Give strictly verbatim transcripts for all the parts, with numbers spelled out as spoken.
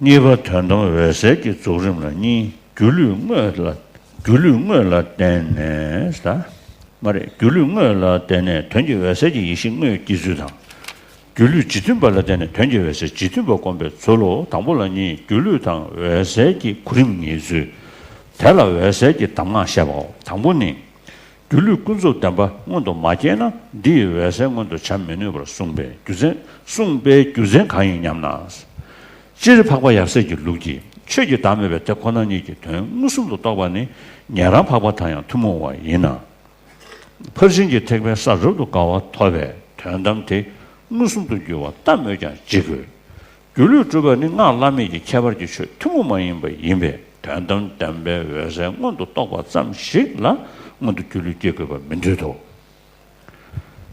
གཉིས་པ་དོན་དམ་འོད་གསལ་གྱི་རྫོགས་རིམ་ལ་གཉིས། སྒྱུ་ལུས་དངོས་ལ། སྒྱུ་ལུས་དངོས་ལ་བརྟེན་ནས་ད། མ་རེད། སྒྱུ་ལུས་དངོས་ལ་བརྟེན་ནས་དོན་གྱི་འོད་གསལ་གྱི་ཡེ་ཤེས་དངོས་སྐྱེ་ཚུལ་དང་། སྒྱུ་ལུས་རྗེས་མཐུན་པ་ལ་བརྟེན་ནས་དོན་གྱི་འོད་གསལ་རྗེས་མཐུན་པ་བསྒོམ་པའི་ཚུལ་ལོ། དང་པོ་ལ་གཉིས། སྒྱུ་ལུས་དང་འོད་གསལ་གྱི་གོ་རིམ་ངེས་ཚུལ། དེ་ལ་འོད་གསལ་གྱི་གདམས་ངག་བཤད་པའོ། དང་པོ་ནི། སྒྱུ་ལུས་ཀུན་རྫོབ་བདེན་པ་མངོན་དུ་མ་སྐྱེས་ན་འདི་ཡི་འོད་གསལ་མངོན་དུ་བྱ་མི་ནུས་པར་གསུངས་པའི་རྒྱུ་མཚན། གསུངས་པའི་རྒྱུ་མཚན་གང་ཡིན་སྙམ་ན། སྤྱིར་འཕགས་པ་ཡབ་སྲས་ཀྱི་ལུགས་ཀྱིས་ཆོས་ཀྱི་བདག་མེད་པའི་དེ་ཁོ་ན་ཉིད་ཀྱི་དོན་མངོན་སུམ་དུ་རྟོགས་པ་ནི་ཉན་རང་འཕགས་པ་དང་ཡང་ཐུན་མོང་བ་ཡིན་ན། ཕར་ཕྱིན་གྱི་ཐེག་པའི་ས་རབ་ཏུ་དགའ་བ་ཐོབ་པས་དོན་དམ་དེ་མངོན་སུམ་དུ་འགྱུར་བ་ལྟ་སྨོས་ཀྱང་ཅི་དགོས། སྒྱུ་ལུས་གྲུབ་པ་ནི་སྔགས་བླ་མེད་ཀྱི་ཁྱད་པར་གྱི་ཆོས་ཐུན་མོང་མ་ཡིན་པ་ཡིན་པས་དོན་དམ་བདེན་པའི་འོད་གསལ་མངོན་དུ་རྟོགས་པ་ཙམ་ཞིག་ལ་མངོན་དུ་སྒྱུ་ལུས་སྐྱེ་དགོས་པ་མི་འདོད་དོ།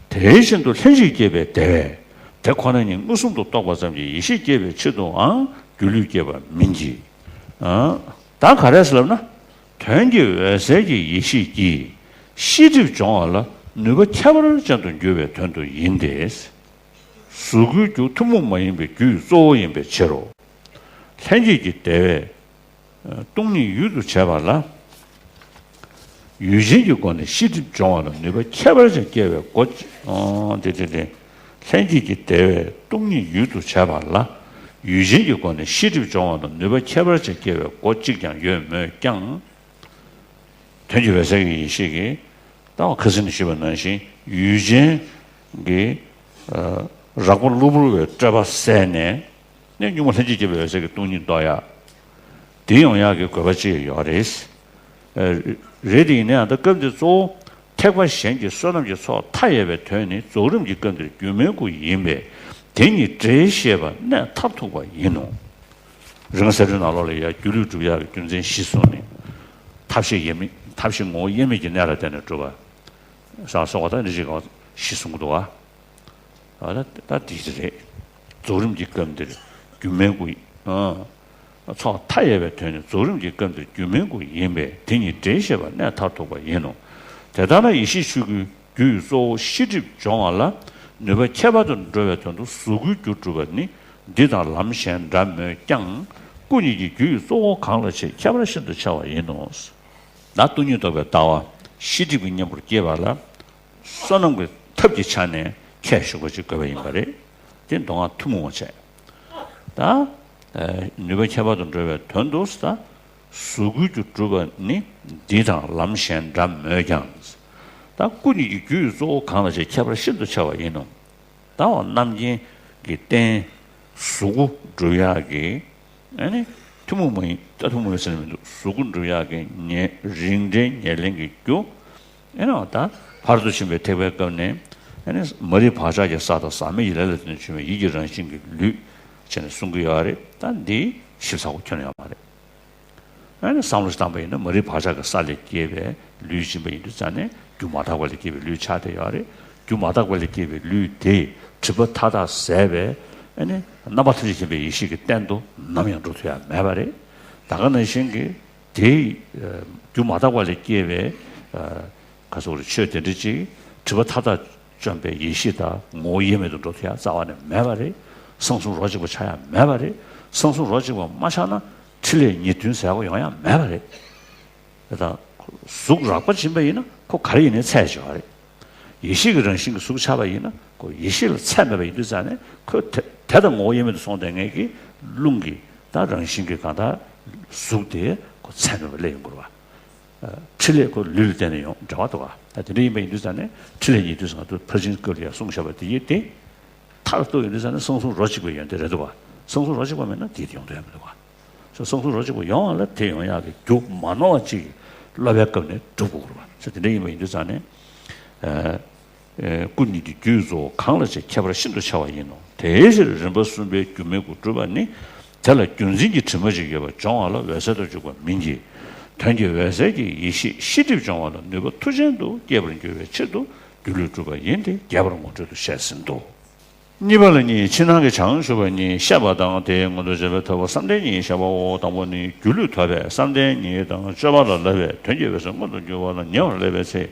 དེ་བཞིན་དུ་ལྷན་ཅིག་སྐྱེས་པའི་བདེ་བས་དེ་ཁོ་ན་ཉིད་མངོན་སུམ་དུ་རྟོགས་པ་ཙམ་གྱིས་ཡེ་ཤེས་སྐྱེ་བའི་ཆེད་དུའང་སྒྱུ་ལུས་སྐྱེ་བ་མིན་གྱི། ཨ། ད་ག་རེ་ཟེར་ལབ་ན། དོན་གྱི་འོད་གསལ་གྱི་ཡེ་ཤེས་ཀྱིས་ཤེས་སྒྲིབ་སྦྱོང་བ་ལ་ནུས་པ་ཁྱད་པར་ཅན་དུ་འགྱུར་བའི་དོན་དུ་ཡིན་ཏེ། གཟུགས་སྐུའི་རྒྱུ་ཐུན་མོང་མ་ཡིན་པའི་རྒྱུ་ཡི་གཙོ་བོ་ཡིན་པའི་ཕྱིར་རོ། ལྷན་སྐྱེས་ཀྱི་བདེ་བས། སྟོང་ཉིད་ཡུལ་དུ་བྱས་པ་ལ། ཡུལ་ཅན་གྱི་སྒོ་ནས་ཤེས་སྒྲིབ་སྦྱོང་བ་ལ་ནུས་པ་ཁྱད་པར་ཅན་སྐྱེ་བའི་སྒོ། ཨོ། དེ་དེ་དེ། ལྷན་སྐྱེས་ཀྱི་བདེ་བས་སྟོང་ཉིད་ཡུལ་དུ་བྱས་པ་ལ། ཡུལ་ཅན་གྱི་སྒོ་ནས་ཤེས་སྒྲིབ་སྦྱོང་བ་ལ་ནུས་པ་ཁྱད་པར་ཅན་སྐྱེ་བའི་སྒོ་གཅིག་ཀྱང་ཡོད་མོད་ཀྱང་། དོན་གྱི་འོད་གསལ་གྱི་ཡེ་ཤེས་ཀྱིས། ད་བ་ཁ་སང་ནས་ཞུས་པ་ནང་བཞིན་ཡུལ་ཅན་གྱི། ཨ། རགས་པ་གློ་བུར་བའི་སྤྲོས་པ་བསལ་ནས། ནས་གཉུག་མ་ལྷན་ཅིག་སྐྱེས་པའི་འོད་གསལ་གྱི་སྟོང་ཉིད་རྟོགས་ཡ། དེ་ཡོང་ཡག་གི་དགོས་པ་ཅིག་ཡོད་རེད། ཨ། རེད་དེ་ཡིན་ནའང་ད་སྐབས་འདི་གཙོ་བོ་ཐེག་པ་གཞན་གྱི་བསོད་ནམས་ཀྱི་ཚོགས་མཐའ་ཡས་པའི་དོན་ནི་རྫོགས་རིམ་གྱི་སྐབས་འདིར་སྒྱུ་མའི་སྐུ་ཡིན་པས་དེ་ཉིད་འགྲེལ་བཤད་པ་གནད་མཐར་ཐུག་པ་ཡིན་ནོ། རིམ་ལྔ་གསལ་སྒྲོན་ནང་ལོགས་ལ་ཡ་སྒྱུ་ལུས་སྒྲུབ་ཡག་གི་རྒྱུ་མཚན་བཞི་གསུངས་ནས། ཐབས་ཤེས་དབྱེར་མེད། ཐབས་ཤེས་ངོ་བོ་དབྱེར་མེད་ཀྱི་གནད་ལ་བརྟེན་ནས་སྒྲུབ་པ། ས་སོགས་པ་དང་ནི་ཅིག་གང་བཞི་གསུང་གི་འདུག་བ། ད་ད་དེ་རེད། རྫོགས་རིམ་གྱི་སྐབས་འདིར་སྒྱུ་མའི་སྐུ། ཨ། ཚོགས་མཐའ་ཡས་པའི་དོན་ནི་རྫོགས་རིམ་གྱི་སྐབས་འདིར་སྒྱུ་མའི་སྐུ་ཡིན་པས་དེ་ཉིད་འགྲེལ་བཤད་པ་གནད་མཐར་ཐུག་པ་ཡིན་ནོ། དེ་ལྟར་ན་ཡེ་ཤེས་ཆོས་སྐུའི་རྒྱུ་ཡི་གཙོ་བོ་ཤེས་སྒྲིབ་སྦྱོང་བ་ལ་ནུས་པ་ཁྱད་པར་དུ་འགྲོ་བའི་དོན་དུ་གཟུགས་སྐུའི་རྒྱུ་སྒྲུབ་པ་ནི་འདི་དང་ལམ་གཞན་འདྲ་མོད་ཀྱང་སྐུ་ཉིད་ཀྱི་རྒྱུ་ཡི་གཙོ་བོ་གང་ལ་བྱེད་ཁྱད་པར་ཤིན་ཏུ་ཆེ་བ་ཡིན་ནོ། ན་སྟོང་ཉིད་རྟོགས་པའི་ལྟ་བ་ཤེས་སྒྲིབ་ཀྱི་གཉེན་པོར་སྐྱེས་པ་ལ། བསོད་ནམས་ཀྱི་ཐབས་ཀྱི་ཆ་ནས་ཁྱད་ཞུགས་པ་ཅིག་དགོས་པ་ཡིན་པ་རེད། དེ་མདོ་སྔགས་ཐུན་མོང་བ་བྱས། ད། ཨ། ནུས་པ་ཁྱད་པར་དུ་འགྲོ་བའི་དོན་དུ་ད། གཟུགས་སྐུའི་རྒྱུ་སྒྲུབ་པ་ནི་འདི་དང་ལམ་གཞན་འདྲ་མོད་ཀྱང་། ད་སྐུ་ཉིད་ཀྱི་རྒྱུ་ཡི་གཙོ་བོ་གང་ལ་བྱེད་ཁྱད་པར་ཤིན་ཏུ་ཆེ་བ་ཡིན་ནོ། ད་བ་རྣམ་མཁྱེན་གྱི་རྟེན་གཟུགས་སྐུ་སྒྲུབ་ཡག་གི། ཨ་ནི། ཐུན་མོང་མ་ཡིན། ད་ཐུན་མོང་མ་ཡིན་ཟེར་ན་མི་འདུག་གཟུགས་སྐུ་སྒྲུབ་ཡག་གི་ཉེར། རིགས་འགྲེ་ཉེར་ལེན་གྱི་རྒྱུ། ཨེ་ནོ་ད། ཕར་ཚུར་ཕྱིན་པའི་ཐེག་པའི་སྐབས་ནས། ཨེ་ནི་མ་རིག་བག་ཆགས་ཀྱི་ས་དང་ཟག་མེད་ཀྱི་ལས་ལ་བརྟེན་ནས་བྱུང་བའི་ཡིད་ཀྱི་རང་བཞིན་གྱི་ལུས། བྱས་ནས་གསུང་གི་ཡོད་རེད། ད་འདི་ཞིབ་ཚགས་པོ་ཁྱོན་ནས་ཡོད་མ་རེད། ཨེ་ནི་བསམ་བློ་ཞིག་བཏང་པ་ཡིན་ན་མ་རིག་བག་ཆགས་ཀྱི་ས་ལས་སྐྱེས་པའི་ལུས་ཡིན་པ་ཡིན་དུས་ཙང་ནས་རྒྱུ་མ་དག་པ་ལས་སྐྱེས་པའི་ལུས་ཆགས་བསྡད་ཡོད་རེད། རྒྱུ་མ་དག་པ་ལས་སྐྱེས་པའི་ལུས་དེ་སྒྲིབ་པ་མཐའ་དག་ཟད་པའི་ཨེ་ནི་རྣམ་པ་ཐམས་ཅད་མཁྱེན་པའི་ཡེ་ཤེས་ཀྱི་རྟེན་དུ་ནམ་ཡང་འགྲོ་ཐུབ་ཡ་མེད་པ་རེད། ད་ག་ནང་བཞིན་གྱི། དེ། ཨ། རྒྱུ་མ་དག་པ་ལས་སྐྱེས་པའི། ཨ། ག་ཟེར་དགོས་རེད། ཆོས་དེ་འདྲ་ཅིག་སྒྲིབ་པ་མཐའ་དག་བཅོམ་པའི་ཡེ་ཤེས་དང་ངོ་བོ་དབྱེར་མེད་དུ་འགྲོ་ཐུབ་ཡ་རྩ་བ་ནས་མེད་པ་རེད། གསང་གསུམ་རོ་གཅིག་པ་ཆགས་ཡ་མེད་པ་རེད། གསང་གསུམ་རོ་གཅིག་པ་མ་ཆགས་ན་ཕྲིན་ལས་ཉེར་བདུན་ཟེར་ཡ་ཡོང་ཡ་མེད་པ་རེད། དེ་དང་གཟུགས་རགས་པ་འབྱིན་པ་ཡིན་ན་ཁོ་ག་རེ་ཡིན་ནའི་ཚད་ཆེ་བ་རེད། ཡེ་ཤེས་ཀྱི་རང་བཞིན་གྱི་གཟུགས་ཆགས་པ་ཡིན་ན་ཁོ་ཡེ་ཤེས་ལ་ཚད་མེད་པ་ཡིན་དུས་ཙང་ནས་ཁོ་དེ་དེ་དང་ངོ་བོ་དབྱེར་མེད་དུ་སོང་བསྡད་མཁན་གྱི་རླུང་གི་ད་རང་བཞིན་གྱི་གང་ལྟར་གཟུགས་དེ་ཁོ་ཚད་མེད་པ་སླེབས་ཡོང་གི་རེད་བ། ཨ། ཕྲིན་ལས་ཁོ་ལུས་ལ་བརྟེན་ནས་ཡོང་འབྲེལ་བ་འདུག་བ། ད་དེ་འདྲ་ཡིན་པ་ཡིན་དུས་ཙང་ནས་ཕྲིན་ལས་ཉེར་བདུན་ཟེར་ང་ཚོ་ཕར་ཕྱིན་སྐབས་ལ་ཡང་གསུངས་བཞག་པ་དེ་ཡིན་ཏེ། མཐར་གཏུགས་ཡོང་དུས་ཙང་ནས་གསང་གསུམ་རོ་གཅིག་པའི་ཡོན་ཏན་རེད་འདུག་བ། གསང་གསུམ་རོ་གཅིག་པ་མེད་ན་དེ་ཡོང་དོན་མི་འདུག་བ། གསང་གསུམ་རོ་གཅིག་པ་ཡོང་བ་ལ་དེ་ཡོང་ཡག་གི་རྒྱུ་མ་ནོར་བ་ཅིག་སློབ་པའི་སྐབས་ནས་སྒྲུབ་དགོས་རེད་བ། དེ་འདྲ་ཡིན་པ་ཡིན་དུས་ཙང་ནས། ཨ། ཨེ། སྐུ་ཉིད་ཀྱི་རྒྱུ་ཡི་གཙོ་བོ་གང་ལ་བྱེད་ཁྱད་པར་ཤིན་ཏུ་ཆེ་བ་ཡིན་ནོ། དེའི་ཕྱིར་རིམ་པ་གསུམ་པའི་སྒྱུ་མའི་སྐུ་སྒྲུབ་པ་ནི་དེ་ལ་རྒྱུ་མཚན་གྱི་དྲི་མ་ཅིག་ཡོད་པ་སྦྱོང་བ་ལ་འོད་གསལ་དུ་འཇུག་པ་མིན་གྱི། དོན་གྱི་འོད་གསལ་གྱི་ཡེ་ཤེས་ཤེས་སྒྲིབ་སྦྱོང་བ་ལ་ནུས་པ་མཐུ་ཅན་དུ་སྐྱེད་པར་འགྱུར་བའི་ཕྱིར་དུ་སྒྱུ་ལུས་སྒྲུབ་པ་ཡིན་ཏེ་རྒྱས་པར་ངོ་སྤྲོད་དུ་བཤད་ཟིན་ཏོ། གཉིས་པ་ལ་གཉིས། ཕྱི་ནང་གི་བྱང་ཆུབ་པ་གཉིས་བཤད་པ་དང་དེའི་མངོན་དུ་བྱེད་པའི་ཐབས་བསམ་གཏན་གཉིས་བཤད་པའོ། དང་པོ་ནི་སྒྱུ་ལུས་ཐོབ་པས་བསམ་གཏན་གཉིས་དང་སྤྱོད་པ་ལ་བསླབ་པས་དོན་གྱི་འོད་གསལ་མངོན་དུ་འགྱུར་བ་ལ་ཉེ་བར་བསླབ་པའི་ཚེ།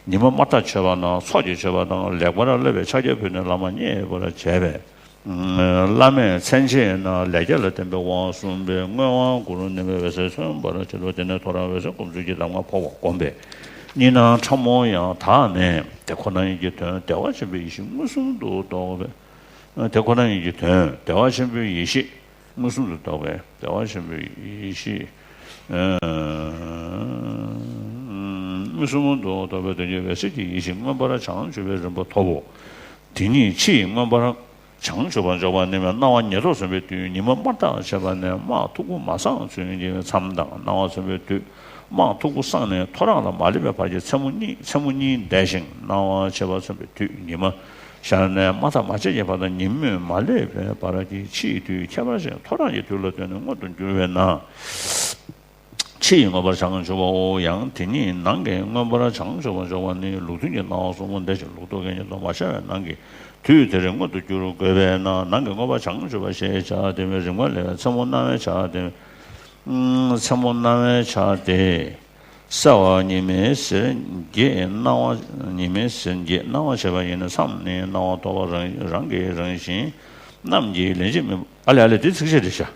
ཉི་མ་དམར་ཐག་ཆོད་པ་ན་ཚོགས་ཀྱི་མཆོད་པ་དང་ལེགས་པར་བསླབ་པའི་ཕྱག་རྒྱ་ཕུལ་ནས་བླ་མ་མཉེས་པར་བྱས་པས། བླ་མས་མཚན་བཅས་ན་ལས་རྒྱ་ལ་བརྟེན་པའི་དབང་གསུམ་པའི་མངོན་དབང་གུ་རུ་ནུས་མེད་འོད་གསལ་མཚོན་པར་བྱེད་དོ། དེ་ནས་ཐོ་རངས་འོད་གསལ་སྒོམ་ཚུལ་གྱི་གདམས་ངག་ཕོག་པ་བསྒོམས་པས་གཉིས་སྣང་ཕྲ་མོ་ཡང་དག་ནས། དེ་ཁོ་ན་ཉིད་ཀྱི་དོན་བདེ་བ་ཆེན་པོའི་ཡེ་ཤེས་མངོན་སུམ་དུ་རྟོགས་པས། དེ་ཁོ་ན་ཉིད་ཀྱི་དོན་བདེ་བ་ཆེན་པོའི་ཡེ་ཤེས་མངོན་སུམ་དུ་རྟོགས་པས། བདེ་བ་ཆེན་པོའི་ཡེ་ཤེས་མངོན་སུམ་དུ་རྟོགས་པའི་དོན་གྱི་འོད་གསལ་གྱི་ཡེ་ཤེས་མངོན་པར་བྱང་ཆུབ་པའི་རིམ་པ་ཐོབ་བོ། དེ་ཉིད་ཕྱི་ཡི་མངོན་པར་བྱང་ཆུབ་པར་འཇོག་པ་ནི་སྣང་བ་ཉེར་བསྡོགས་མཚོན་པའི་དུས་ཉི་མ་དམར་ཐག་ཆད་པ་ནས་དམར་མཐུག་པོ་མ་སངས་ཚུན་གྱི་མཚམས་དང་། སྣང་བ་མཚོན་པའི་དུས་དམར་མཐུག་པོ་སངས་ནས་ཐོ་རངས་ལ་མ་སླེབས་པའི་བར་གྱི་མཚན་མོ་གཉིས། མཚན་མོ་གཉིས་འདས་ཤིང་སྣང་བ་ཆད་པ་མཚོན་པའི་དུས་ཉི་མ་ཤར་ནས་དམར་ཐག་མ་ཆད་ཀྱི་བར་དང་ཉིན་མོས་མ་སླེབས་པའི་བར་གྱི་ཕྱིའི་དུས། ཁྱད་པར་ཅན་ཐོ་རངས་ཀྱི་དུས་ལ་ལྟོས་ནས་མངོན་དུ་གྱུར་པས་ན། ཕྱི་ཡི་མངོན་པར་བྱང་ཆུབ་པའོ། ཡང་དེ་ཉིད་ནང་གི་མངོན་པར་བྱང་ཆུབ་པར་འཇོག་པ་ནི་ལུགས་མཐུན་གྱི་སྣང་བ་གསུམ་པོ་འདས་ཤིང་ལུགས་ལྡོག་གི་ཉིད་དུ་མ་ཤར་བའི་ནང་གི་དུས་དེར་མངོན་དུ་གྱུར་དགོས་པས་ན། ནང་གི་མངོན་པར་བྱང་ཆུབ་པ་ཞེས་བྱ་སྟེ། རིམ་ལྔ་ལས་མཚན་མོ་སྣང་བའི་ཆ་སྟེ། མཚན་མོ་སྣང་བའི་ཆ་སྟེ། གསལ་བ་ཉི་མའི་ཟེར་གྱི་སྣང་བ། ཉི་མའི་ཟེར་གྱི་སྣང་བ་བྱེད་པ་ཡིན། མཚམས་ནི་སྣང་བ་ཐོབ་པ་རང་རང་གི་རང་བཞིན་རྣམས་ཀྱི་ལན་གཅིག་མིན་པ། ཨ་ལེ་ཨ་ལེ། དེ་ཚིགས་བཅད་རེད་ཤག་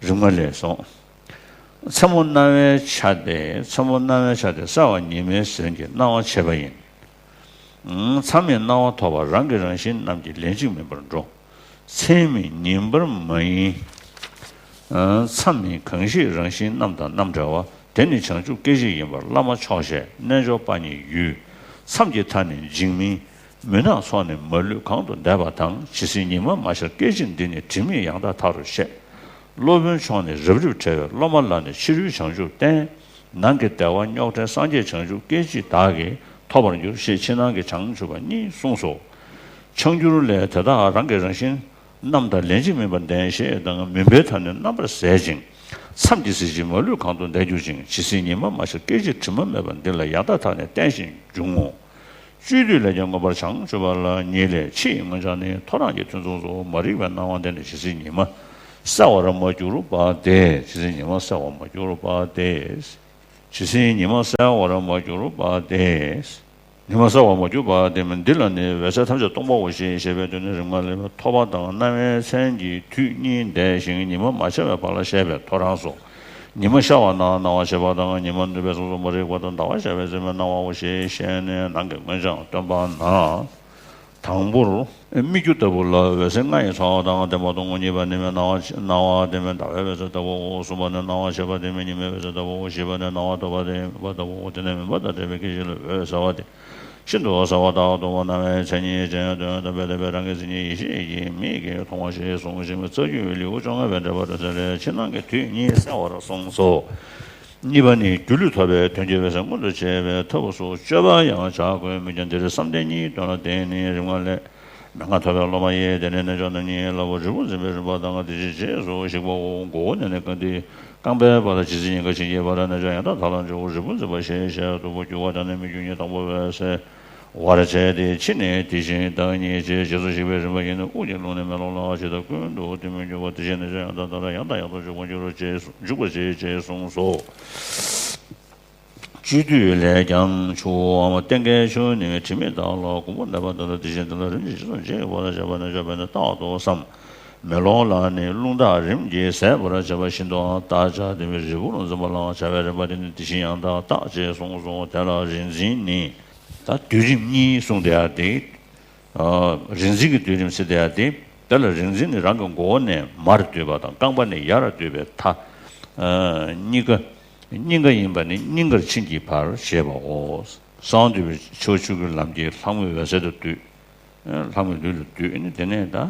རིམ་ལྔ་ལས་སོང་། མཚན་མོ་སྣང་བའི་ཆ་སྟེ། མཚན་མོ་སྣང་བའི་ཆ་སྟེ་གསལ་བ་ཉི་མའི་ཟེར་གྱི་སྣང་བ་བྱེད་པ་ཡིན། མཚམས་མེད་སྣང་བ་ཐོབ་པ་རང་གི་རང་བཞིན་རྣམས་ཀྱི་ལན་གཅིག་མིན་པར་འགྲོ། མཚན་མེད་ཉིན་པར་མ་ཡིན། མཚམས་མེད་གང་ཞིག་རང་བཞིན་རྣམས་དང་རྣམ་བྲལ་བ། དེ་ནི་བྱང་ཆུབ་སྐད་ཅིག་ཡིན་པར་བླ་མ་ཆོག་ཤེས་རྣལ་འབྱོར་པ་ཉིད་ཡུལ། མཚམས་ཀྱི་མཐའ་ནི་འཇིགས་མིན། མུན་ནག་ཚོགས་ནི་མ་ལུས་གང་དུ་འདས་པ་དང་། ཇི་སྲིད་ཉི་མ་མ་ཤར་སྐད་ཅིག་འདི་ནི་དྲི་མེད་ཡང་དག་མཐའ་རུ་གཤེགས། སློབ་དཔོན་མཆོག་ནི་རབ་རིབ་བྲལ་བའི་སློབ་མ་ལ་ནི་ཕྱི་རོལ་བྱང་ཆུབ་བསྟན། ནང་གི་བདེ་བ་རྙོག་བྲལ་སངས་རྒྱས་བྱང་ཆུབ་སྐད་ཅིག་དག་གིས་ཐོབ་པར་འགྱུར་ཞེས་ཕྱི་ནང་གི་བྱང་ཆུབ་པ་གཉིས་གསུངས་སོ། འཕྱང་འགྱུར་ལས་དེ་དག་རང་གི་རང་བཞིན་རྣམས་དང་ལན་གཅིག་མིན་པར་ལྡན་ཞེས་དང་། མུན་པའི་མཐའ་ནི་རྣམ་པར་ཟད་ཅིང་། མཚམས་ཀྱི་ཟིལ་གྱིས་མ་ལུས་གང་དུ་འདས་གྱུར་ཅིང་། ཇི་སྲིད་ཉི་མ་མ་ཤར་སྐད་ཅིག་དྲི་མ་མེད་པ་འདི་ལ་ཡང་དག་མཐའ་ནི་བརྟན་ཞིང་འབྱུང་ངོ་། སྤྱོད་བསྡུས་ལས་ཀྱང་མངོན་པར་བྱང་ཆུབ་པ་ལ་ཉིད་ལས་ཕྱི་ཡི་མངོན་བྱང་ནི་ཐོ་རངས་ཀྱི་ཐུན་མཚམས་སུ་མ་རིག་པའི་སྣང་བ་འདི་ནི་ཇི་སྲིད་ཉི་མ་གསལ་བར་མ་གྱུར་བ་སྟེ། ཇི་སྲིད་ཉི་མ་གསལ་བར་མ་གྱུར་བ་སྟེ། ཇི་སྲིད་ཉི་མ་གསལ་བར་མ་གྱུར་བ་སྟེ། ཉི་མ་གསལ་བར་མ་གྱུར་པ་དེ་མིན་འདི་ལ་ནི་འོད་གསལ་ཐམས་ཅད་སྟོང་པའོ་ཞེས་བཤད་པའི་དོན་ནི་རིམ་ལྔ་ལས་ཐོབ་པ་དང་རྣ་བའི་མཚན་གྱི་དུས་གཉིས་འདས་ཤིང་ཉི་མ་མ་ཤར་བའི་བར་ལ་བཤད་པའི་ཐོ་རངས་སོ། ཉི་མ་ཤར་བ་ན་སྣང་བ་བྱེད་པ་དང་། ཉི་མ་ནུབ་པའི་མཚམས་སུ་མ་རིག་པ་དང་ཟླ་བ་ཤར་བའི་མཚན་མོའི་སྣང་བའོ་ཞེས་བཤད་ནས་ནང་གི་མངོན་བྱང་སྟོན་པ་ན། དང་པོར་སྨིག་རྒྱུ་ལྟ་བུ་ལ་འོད་ཟེར་ལྔ་ཡི་ཚོགས་དང་ལྡན་པ་དང་། གཉིས་པ་ནི་སྣང་བ་སྣང་བ་དེ་མིན་ཟླ་བའི་འོད་ཟེར་ལྟ་བུའོ། གསུམ་པ་ནི་སྣང་བ་བྱེད་པ་དེ་མིན་ཉི་མའི་འོད་ཟེར་ལྟ་བུའོ། བཞི་པ་ནི་སྣང་བ་ཐོབ་པ་དེ་མིན་པ་ལྟ་བུའོ། དེ་ནི་མུན་པ་དང་བྲལ་བའི་སྐད་ཅིག་ལ་འོད་གསལ་བ་སྟེ། ཤིན་ཏུ་གསལ་བ་དག་ཏུ་སྣང་བའི་མཚན་ཉིད་ཅན། དོན་དམ་པའི་བདེན་པའི་རང་གི་མཚན་ཉིད་ཡེ་ཤེས་ཀྱི་མིག་གིས་མཐོང་བ་ཞེས་གསུངས་ཤིང་། རྩ་རྒྱུད་ལེའུ་བཅོ་ལྔ་པའི་འགྲེལ་པ་དོན་གསལ་ལས་ཕྱི་ནང་གི་དུས་གཉིས་གསལ་བར་གསུངས་སོ། གཉིས་པ་ནི་སྒྱུ་ལུས་ཐོབ་པའི་དོན་གྱི་འོད་གསལ་མངོན་དུ་བྱེད་པའི་ཐབས་སུ་སྤྱོད་པ་ཡང་བྱ་དགོས། མོད་ཀྱང་འདིར་བསམ་གཏན་གཉིས་དོན་ལ་བརྟེན་ནས་རིམ་ལྔ་ལས། མན་ངག་ཐོབ་པའི་སློབ་མ་ཡིས་དེ་ནས་རྣལ་འབྱོར་རྣམས་ཀྱི་བསླབ་པ་རིལ་བུར་འཛིན་པའི་རིམ་པ་དང་། དེ་བཞིན་རྗེས་སུ་ཞིག་པའོ། མགོ་བོ་ནས་ནི་རྐང་མཐིལ་རྐང་པའི་བར་ལ་ཇི་སྲིད་སྙིང་ག་བྱིན་གྱིས་བར་ནས་འཇོག་ཡང་དག་མཐའ་ལ་འཇོག་རིལ་བུར་འཛིན་པ་ཞེས་བྱ་སྟུག་པོ་རྒྱུ་བ་དང་ནི་མི་རྒྱུ་གཉིས་དང་པོ་འོད་གསལ་བར་བྱས་ཏེ། ཕྱི་ནས་དེ་བཞིན་བདག་ཉིད་ཅེས་རྗེས་སུ་ཞིག་པའི་རིམ་པ་ཡིན། དབུགས་ཀྱི་རླུང་ནི་མེ་ལོང་ལ་ཇི་ལྟ་ཀུན་ཏུ་གཏི་མུག་འགྱུར་བ་དེ་བཞིན་ནི་ཡང་དག་མཐའ་ལ་ཡང་དང་ཡང་དུ་འཇུག་པར་འགྱུར་རོ་ཅེས་འཇུག་པར་བྱེད་ཅེས་གསུངས་སོ། སྤྱོད་བསྡུས་ལས་ཀྱང་ཆུའམ་རྟེན་འབྲེལ་ཆུ་ནི་དྲི་མེད་དག་ལ་གོམས་པ་མེད་པ་དང་། དེ་བཞིན་དེ་ལ་རིམ་གྱིས་རྗེས་སུ་འཇིག་པར་བྱེད་པ་ནི་སྤྱོད་པ་ཡིན་ཏོ་བསམ། མེ་ལོང་ལ་ནི་རླུང་དག་རིམ་གྱིས་ཟད་པར་བྱེད་པ་བཞིན་དུའང་རྟགས་ཆ་དེ་མིན་རིལ་བུར་འཛིན་པ་ལའང་བྱ་བའི་རིམ་པ་དེ་ནི་དེ་བཞིན་ཡང་དག་རྟགས་ཅེས་གསུངས་སོ། དེ་ལ་རིལ་འཛིན་ནི། ད་སྡུད་རིམ་གཉིས་གསུངས་དེ་ཡང་དེ། རིལ་འཛིན་གྱི་སྡུད་རིམ་ཟེར་དེ་ཡང་དེ། དེ་ལ་རིལ་འཛིན་ནི་རང་གི་མགོ་བོ་ནས་མར་བསྡུས་པ་དང་རྐང་པ་ནས་ཡར་བསྡུས་པའི་མཐའ། གཉིས་ཀ། སྙིང་ག་ཡིན་པ་ནི་སྙིང་གར་ཕྱིན་གྱི་བར་ཞེས་པའོ། གསང་འདུས་པའི་ཕྱོགས་ཆོས་ཀྱི་ལམ་གྱི་ལྷ་མོའི་འོད་གསལ་དུ་བསྡུས། ལྷ་མོའི་ལུས་ལ་བསྡུས་ནི་དེ་ནས་ད།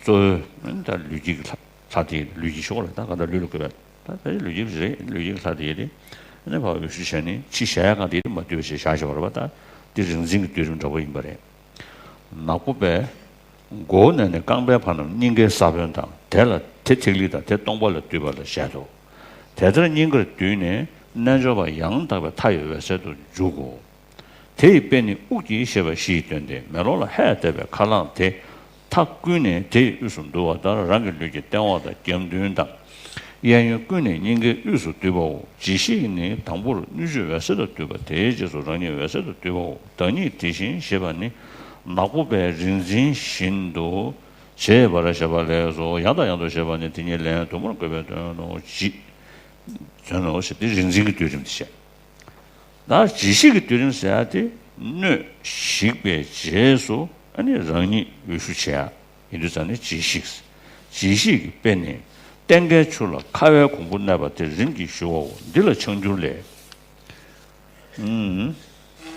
གཙོ་བོའི་ད་ལུས་ཀྱི་ལྷ་དེ་ལུས་ཀྱི་ཕྱོགས་ལ་ད་ག་ད་ལུས་ལ་བཀོད་པ་ད་ད་ལུས་ཀྱི་རེད། ལུས་ཀྱི་ལྷ་དེ་རེད། ཨ་ནི་ཕར་འོད་ཞུ་བྱས་ནས་ཕྱི་གཞལ་ཡས་ཁང་དེ་མར་བསྡུས་པ་ཞེས་བཞག་བཞག་པ་རེད་པ། ད་འདི་རིལ་འཛིན་གྱི་སྡུད་རིམ་འདྲ་པོ་ཡིན་པ་རེད། ནག་པོ་པས་མགོ་བོ་ནས་ནི་རྐང་པའི་བར་རྣམས་སྙིང་གའི་ས་བོན་དང་དེ་ལ་དེ་ཐིག་ལེ་དང་དེ་སྟོང་པ་ལ་བསྡུས་པ་ལ་བཞེད་དོ། དེ་ལྟར་སྙིང་གར་བསྡུས་ནས་རྣལ་འབྱོར་པ་ཡང་དག་པའི་མཐའ་ཡི་འོད་གསལ་དུ་འཇུག་གོ། དེ་ཡི་དཔེ་ནི་དབུགས་ཀྱི་ཤེས་པ་བཞི་ཡི་སྟོན་ཏེ་མེ་ལོང་ལ་ཧད་བསྡད་པའི་ཁ་རླངས་དེ། མཐའ་ཀུན་ནས་དེ་ཡི་དབུས་སུ་འདུ་བ་ལྟར་རང་གི་ལུས་ཀྱི་ལྟེ་བ་དང་རྒྱབ་མདུན་དང་། གཡས་གཡོན་ཀུན་ནས་སྙིང་གའི་དབུས་སུ་འདུས་པའོ། ཇི་ཞིག་ནི་དང་པོར་སྣོད་བཅུད་འོད་གསལ་དུ་འདུས་པ། དེའི་རྗེས་སུ་རང་ཉིད་འོད་གསལ་དུ་འདུས་པའོ། བདག་ཉིད་དེ་བཞིན་ཞེས་པ་ནི་ ནག་པོ་པས་རིག་འཛིན་བཞིན་དུ་བྱེད་པར་བྱ་བ་ལས་སོ། ཡང་དང་ཡང་དུ་བྱེད་པ་ནི་དེ་ཉིད་ལན་དུ་མར་བཀོད་པའི་དོན་ནོ། ཇི། དོན་ནོ་ཞེས་དེ་རིག་འཛིན་གྱི་སྡུད་རིམ་དེ་བཤད། ད་ཇི་ཞིག་གི་སྡུད་རིམ་ཟེར་ཡ་དེ་སྣོད་ཞིག་པའི་རྗེས་སུ་ཨ་ནི་རང་ཉིད་འོད་ཞུ་བྱེད་ཡ་ཡིན་དུས་ཙང་ནི་ཇི་ཞིག་ཇི་ཞིག་གི་དཔེ་ནི་སྟེང་ཁའི་ཆུ་ལ་ཁ་བའི་གོང་བུ་གནས་པ་དེ་རིམ་གྱིས་ཞུའོ། འདི་ལ་ཆགས་འགྱུར་ལས། ཨུམ།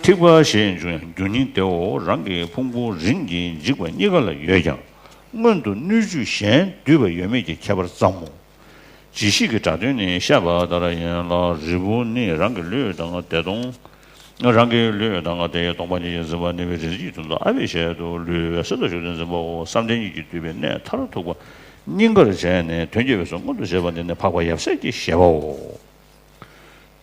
ཐིགས་པ་ཞེས་འབྱུང་ཡང་རྒྱུ་ཉིད་དེའོ། རང་གི་ཕུང་པོ་རིམ་གྱིས་འཇིག་པ་གཉིས་ཀ་ལ་ཡོད་ཀྱང་སྔོན་དུ་སྣོད་བཅུད་གཞན་འདུས་པ་ཡོད་མེད་ཀྱི་ཁྱད་པར་ཙམ་མོ། ཇི་ཞིག་གི་སྒྲ་དོན་ནི་བཤད་པ་ལྟར་ཡིན་ལ། རིལ་བུ་ནི་རང་གི་ལུས་དང་བདེ་སྟོང་། རང་གི་ལུས་དང་བདེ་སྟོང་པ་ཉིད་ཀྱིས་འཛིན་པ་གནས་པའི་རིགས་ཀྱི་དོན་དུ་ཨ་བའི་ཞལ་དུ་ལུས་འོད་གསལ་དུ་བཞུགས་ཏེ་འཛིན་པའོ། བསམ་གཏན་གཉིས་ཀྱིས་བསྡུས་པའི་གནས་མཐར་ཐུག་པ་སྙིང་གར་བྱས་ནས་དོན་གྱི་འོད་གསལ་མངོན་དུ་བྱེད་པ་འདི་ནི་འཕགས་པ་ཡབ་སྲས་ཀྱི་བཞེད་པའོ།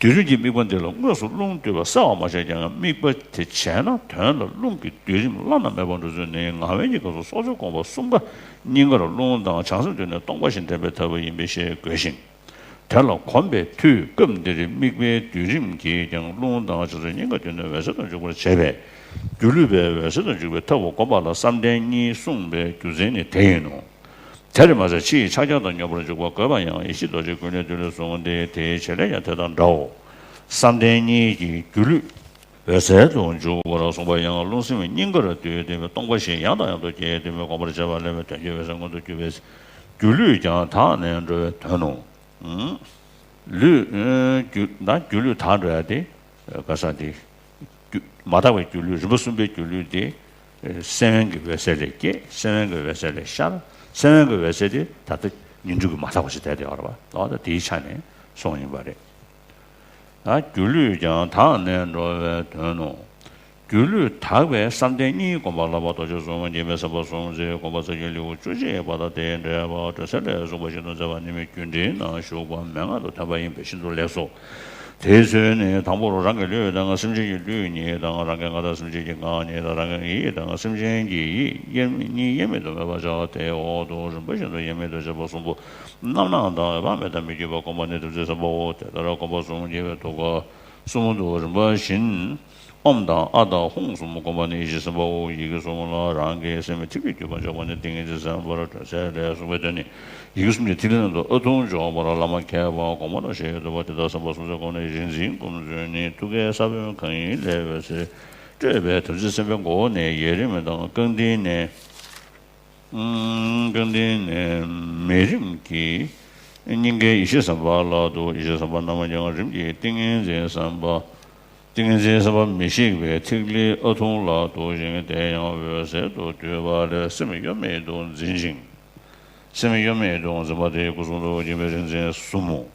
སྡུད་རིམ་གྱི་དམིགས་པ་འདི་ལ་དངོས་སུ་རླུང་སྡུད་པ་གསལ་བར་མ་བྱས་ཀྱང་དམིགས་པ་དེ་བྱས་ན་དོན་ལ་རླུང་གི་སྡུད་རིམ་བླ་ན་མེད་པར་འགྲོ་ཚུལ་ནི་ངག་དབང་གི་སྐབས་སུ་སྲོག་རྩོལ་སྒོམ་པ་གསུམ་ཀ་སྙིང་གར་རླུང་དང་བྱང་སེམས་སྡུད་ནས་སྟོང་པ་བཞིན་དྲན་པས་ཐལ་བ་ཡིན་པའི་ཞེས་དགོས་ཤིང་། དེ་ལ་གོམས་པའི་མཐུས་སྐབས་འདིར་དམིགས་པའི་སྡུད་རིམ་གྱིས་ཀྱང་རླུང་དང་བྱང་སེམས་གཉིས་ཀ་སྡུད་ནས་འོད་གསལ་དུ་འཇུག་པར་བྱེད་པས། སྒྱུ་ལུས་པས་འོད་གསལ་དུ་འཇུག་པའི་ཐབས་བསྒོམ་པ་ལ་བསམ་གཏན་གཉིས་གསུངས་པའི་རྒྱུ་མཚན་ནི་དེ་ཡིན་ནོ། དེར་མ་ཟད་ཕྱི་ཡི་ཕྱག་རྒྱ་དང་སྙོམས་པར་འཇུག་པ་དགོས་པ་ཡང་ཡེ་ཤེས་རྡོ་རྗེའི་ཀུན་ལས་བཏུས་ལས་གསུངས་ཏེ། དེའི་བྱེད་ལས་ཀྱང་དེ་དང་འདྲའོ། བསམ་གཏན་གཉིས་ཀྱིས་སྒྱུ་ལུས་འོད་གསལ་དུ་འཇུག་པར་གསུངས་པ་ཡང་རླུང་སེམས་གཉིས་ཀར་བསྡུས་ཏེ་སྟོང་པ་བཞིན་ཡང་དང་ཡང་དུ་རྒྱས་ཏེ་སྒོམ་པར་བྱ་བ་ལས་དོན་གྱི་འོད་གསལ་མངོན་དུ་གྱུར་པས། སྒྱུ་ལུས་ཀྱང་དག་ནས་འགྲོ་བའི་དོན་ནོ། ལུས། སྒྱུ་ད་སྒྱུ་ལུས་དག་འགྲོ་ཡ་དེ་ག་ས་དེ། སྒྱུ་མ་དག་པའི་སྒྱུ་ལུས་རིམ་པ་གསུམ་པའི་སྒྱུ་ལུས་དེ། སེམས་དབེན་གྱི་འོད་གསལ་ལས་སྐྱེས། སེམས་དབེན་གྱི་འོད་གསལ་ལས་ཤར། སེམས་དབེན་གྱི་འོད་གསལ་དེ་ད་ལྟ་ཉིང་འཁྲུལ་གྱི་མ་དག་པ་ཞིག་བསྡད་དེ་ཡོད་རེད་པ། ད་ལྟ་དེའི་ཆ་ནས་སོང་ཡིན་པ་རེད། ད་སྒྱུ་ལུས་ཀྱང་དག་ནས་འགྲོ་བའི་དོན་ནོ། སྒྱུ་ལུས་དག་པས་བསམ་གཏན་གཉིས་སྒོམ་པ་ལ་བ་དོ་ཅོག་གསུམ་སྐྱེ་མེད་སེམས་དཔའ་གསུམ་ཚེ་སྒོམ་པ་རྩ་རྒྱུད་ལེའུ་བཅུ་གཅིག་པ་དང་དེའི་འགྲེལ་པ་དྲོད་གསལ་ལས་གསུངས་པ་བཞིན་དུ་མཛད་པ་ནི་མི་རྒྱུ་འབྲས་ནང་ཞུགས་པ་མན་ངག་ཏུ་ཐོན་པ་ཡིན་པས་ཤིན་ཏུ་ལེགས་སོ། དེའི་ཚུལ་ནི་དང་པོར་རང་གི་ལུས་དང་སེམས་ཅན་གྱི་ལུས་གཉིས་དང་། རང་གི་ངག་དང་སེམས་ཅན་གྱི་ངག་གཉིས་དང་། རང་གི་ཡིད་དང་སེམས་ཅན་གྱི་ཡིད་དབྱེར་གཉིས་དབྱེར་མེད་དུ་མེད་པར་བྱ་སྟེ། འོག་ཏུ་རིམ་པ་བཞིན་དུ་དབྱེར་མེད་དུ་བྱེད་པ་གསུམ་པོ་རྣམ་སྣང་དང་འོད་དཔག་མེད་དང་མི་བསྐྱོད་པ་སྒོམ་པ་ནི་ཐུགས་རྗེ་བསམ་པའོ། དེ་ལྟར་སྒོམ་པ་གསུམ་རྒྱས་པའི་ཐུགས་ཀ་གསུམ་དུ་རིམ་པ་བཞིན། ཨོཾ་དང་ཨཱཿ་དང་ཧཱུྃ་གསུམ་སྒོམ་པ་ནི་ཡེ་ཤེས་སེམས་དཔའོ། ཡི་གེ་གསུམ་ལ་རང་གི་སེམས་ཐིག་ལེ་བརྒྱུད་པ་འཇོག་པ་ནི་ཏིང་ངེ་འཛིན་སེམས་དཔར་དྲོད་གསལ་ལས་གསུངས་པའི་དོན་ནི། ཡི་གེ་གསུམ་གྱི་ཐིག་ལེ་རྣམས་སུ་ཨ་ཐུར་འཇོག་པར་བླ་མ་མཁས་པ་གོང་མ་དང་ཞེས་ཡོད་དོ། དེ་ལྟར་བསམ་པ་གསུམ་ཚེ་སྒོམ་ནས་རིག་འཛིན་ཀུན་འཛིན་ནི་ཐུགས་ཀའི་ས་བོན་གང་ཡིན་ལས་འོད་ཟེར་སྤྲོས་པས་དམ་ཚིག་སེམས་དཔའི་མགོ་བོ་ནས་ཡས་རིམ་དང་རྐང་མཐིལ་ནས། རྐང་མཐིལ་ནས་མས་རིམ་གྱིས་སྙིང་གའི་ཡེ་ཤེས་སེམས་དཔའ་ལ་འདུག་ཡེ་ཤེས་སེམས་དཔའ་རྣམས་ཀྱང་རིམ་གྱིས་ཏིང་ངེ་འཛིན་སེམས་དཔའ། ཏིང་ངེ་འཛིན་སེམས་དཔའ་མི་ཤིགས་པའི་ཐིག་ལེ་ཨ་ཐུར་ལ་འདུག་ཅིང་དེ་ཡང་འོད་གསལ་དུ་བསྡུས་པ་ལས་སེམས་གཡོ་མེད་དུ་འཛིན་ཅིང་། སེམས་གཡོ་མེད་དུ་འཛིན་པ་དེ་སྐུ་གསུང་ཐུགས་ཀྱི་མས་རིག་འཛིན་གསུམ་མོ།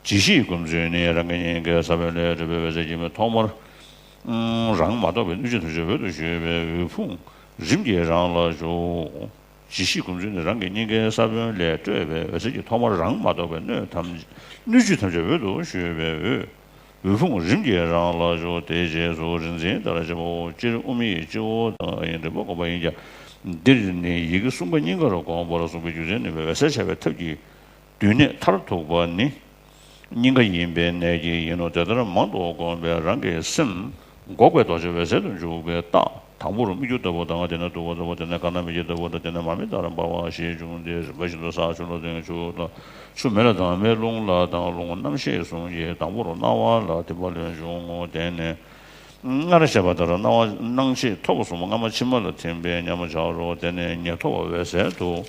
ཇི་ཞིག་སྒོམ་ཚུལ་ནི་རང་གི་སྙིང་གའི་ས་བོན་ལས་སྤྲོས་པའི་འོད་ཟེར་གྱིས་མི་ཐོག་མར། རང་མ་གཏོགས་པའི་སྣོད་བཅུད་ཐམས་ཅད་འོད་དུ་ཞུ་བའི་འོད་ཕུང་རིམ་གྱིས་རང་ལ་འཇུག་ཇི་ཞིག་སྒོམ་ཚུལ་ནི་རང་གི་སྙིང་གའི་ས་བོན་ལས་སྤྲོས་པའི་འོད་ཟེར་གྱིས་ཐོག་མར་རང་མ་གཏོགས་པའི་སྣོད་ཐམས་སྣོད་བཅུད་ཐམས་ཅད་འོད་དུ་ཞུ་བའི་འོད། འོད་ཕུང་རིམ་གྱིས་རང་ལ་འཇུག་དེའི་རྗེས་སུ་རིག་འཛིན་ལྟར་བྱེད་པའོ། སྤྱིར་དབུ་མའི་སྤྱི་བོ་དང་ཡི་དམ་པ་སྒོམ་པ་ཡིན་ཀྱང་། འདིར་ནི་ཡི་གེ་གསུམ་ཀ་སྙིང་གར་བསྒོམ་པར་གསུངས་པའི་རྒྱུ་མཚན་ནི་འོད་གསལ་འཆར་བའི་ཐབས་ཀྱི་སྡུད་གནས་མཐར་ཐུག་པ་ནི། སྙིང་ག་ཡིན་པའི་གནད་ཀྱིས་ཡིན་ནོ། དེ་ལྟར་མང་དུ་བསྒོམས་པས་རང་གི་སེམས་འགོག་པའི་རྡོ་རྗེ་འོད་གསལ་དུ་འཇུག་པའི་རྟགས། དང་པོར་སྨིག་རྒྱུ་ལྟ་བུ་དང་། དེ་ནས་དུ་བ་ལྟ་བུ། དེ་ནས་དཀར་ནག་མེ་ལྕེ་ལྟ་བུ་དང་། དེ་ནས་མར་མེ་ལྟར་འབར་བ་ཞེས་འབྱུང་སྟེ། རིམ་པ་བཞིན་དུ་ས་ཆུ་ལ་དང་ཆུ་དང་ཆུ་མེ་ལ་དང་མེ་རླུང་ལ་དང་རླུང་རྣམ་ཤེས་གསུམ་གྱིས་དང་པོར་སྣང་བ་ལ་ཐིམ་པ་ལས་འབྱུང་ངོ་། དེ་ནས་སྔར་བཤད་པ་ལྟར་སྣང་བ་སྣང་མཆེད་ཐོབ་གསུམ་སྔ་མ་ཕྱི་མ་ལ་ཐིམ་པས་ཉམས་པར་བྱའོ། དེ་ནས་ཉེར་ཐོབ་པ་འོད་གསལ་དུ།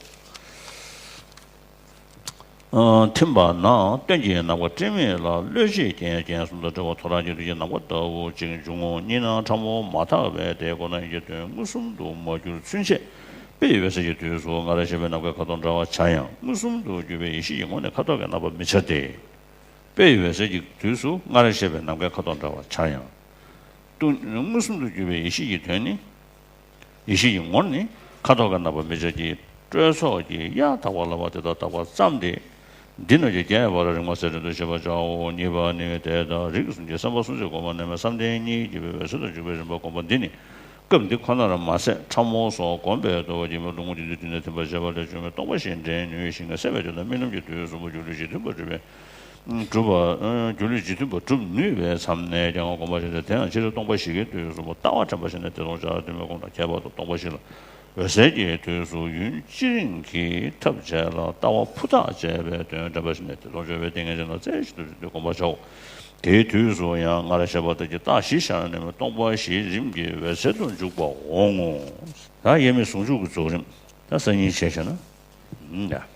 ཨ། ཐིམ་པ་ན་སྟོན་གྱི་ནམ་མཁའ་སྤྲིན་མེད་ལ། བློས་བྱས་རྐྱེན་རྐྱེན་གསུམ་དང་བྲལ་བ་ཐོ་རངས་ཀྱི་ལུས་ཀྱི་ནམ་མཁའ་ལྟ་བུ་ཅིག་འབྱུང་ངོ་། གཉིས་སྣང་ཕྲ་མོ་མ་དག་པས་དེ་ཁོ་ན་ཡིན་གྱི་དོན་མངོན་སུམ་དུ་མ་གྱུར་ཚུན་ཆད་དཔེ་ཡི་འོད་གསལ་གྱི་དུས་སུ་སྔར་བཤད་པའི་ནམ་མཁའི་ཁ་དོག་འདྲ་བར་འཆར་ཡང་། མངོན་སུམ་དུ་གྱུར་པའི་ཡེ་ཤེས་ཀྱི་ངོས་ནས་ཁ་དོག་གི་རྣམ་པ་མི་འཆར་ཏེ། དཔེ་ཡི་འོད་གསལ་གྱི་དུས་སུ་སྔར་བཤད་པའི་ནམ་མཁའི་ཁ་དོག་འདྲ་བར་འཆར་ཡང་། ཏུ། མངོན་སུམ་དུ་གྱུར་པའི་ཡེ་ཤེས་ཀྱི་དོན་ནི། ཡེ་ཤེས་ཀྱི་ངོར་ནི་ཁ་དོག་གི་རྣམ་པ་མི་འཆར་གྱི་སྤྲོས་ཚོགས་ཀྱིས་ཡང་དག་པར་ལབ་པ་དེ་དག་དག་པར་བརྩམས་ཏེ། འདི་རྣམས་ཀྱི་རྒྱས་པར་རིམ་གསལ་སྒྲོན་དུ་བཤད་པར་བྱའོ། གཉིས་པ་ནི་དེ་ལྟར་རིགས་གསུམ་གྱི་སེམས་དཔའ་སུམ་ཅུ་སྒོམ་པ་རྣམས་བསམ་གཏན་གཉིས་ཀྱིས་འོད་གསལ་དུ་འཇུག་པའི་རིམ་པ་བསྒོམ་པ་འདི་ནི། སྐབས་འདི་ཁོ་ནར་མ་ཟད་ཕྲ་མོ་སོགས་བསྒོམས་པའི་ལྟོ་བ་གྱིས་མི་རླུང་རྒྱུན་དུ་དུས་ནས་ཐིམ་པར་བྱེད་པ་ལས་བྱུང་བའི་སྟོང་པ་ཞེས་འདྲེན་ནུས་ཤིང་སད་པའི་དུས་དང་རྨི་ལམ་གྱི་དུས་གསུམ་པོ་སྒྱུ་ལུས་ཀྱི་མཐུན་པར་གྲུབ་པའི། གྲུབ་པ། སྒྱུ་ལུས་རྗེས་མཐུན་པ་གྲུབ་ནུས་པའི་མཚམས་ནས་ཀྱང་སྒོམ་པར་བྱ་སྟེ། དེ་ཡང་ཕྱི་རོལ་སྟོང་པ་ཞིག་གི་དུས་སུ་ལྟ་བ་དྲན་པ་བཞིན་དུ་དེ་མཐོང་བྱ་བ་དུ་མའི་དགོངས་དང་ཁྱད་པར་དུ་སྟོང་པ་བཞི་ལ་འོད་གསལ་གྱི་དུས་སུ་ཡུན་ཅི་རིང་གིས་ཐབས་བྱས་ལ་ལྟ་བ་ཕུ་ཐག་བཅད་པའི་དོན་དྲན་པ་བཞིན་དུ་དེ་མཐོང་བྱ་བའི་ཏིང་ངེ་འཛིན་ལ་རྩེ་གཅིག་ཏུ་འཇུག་སྟེ་སྒོམ་པར་བྱའོ། དེའི་དུས་སུ་ཡང་སྔར་བཤད་པ་ལྟར་གྱི་རྟགས་བཞི་ཤར་ནས་སྟོང་པ་བཞིའི་རིམ་གྱིས་འོད་གསལ་དུ་འཇུག་པར་འོང་ངོ་། ད་དབྱེར་མེད་ཟུང་འཇུག་གི་རྫོགས་རིམ། ད་སང་ཉིན་བྱས་བྱས་ན། ཡ།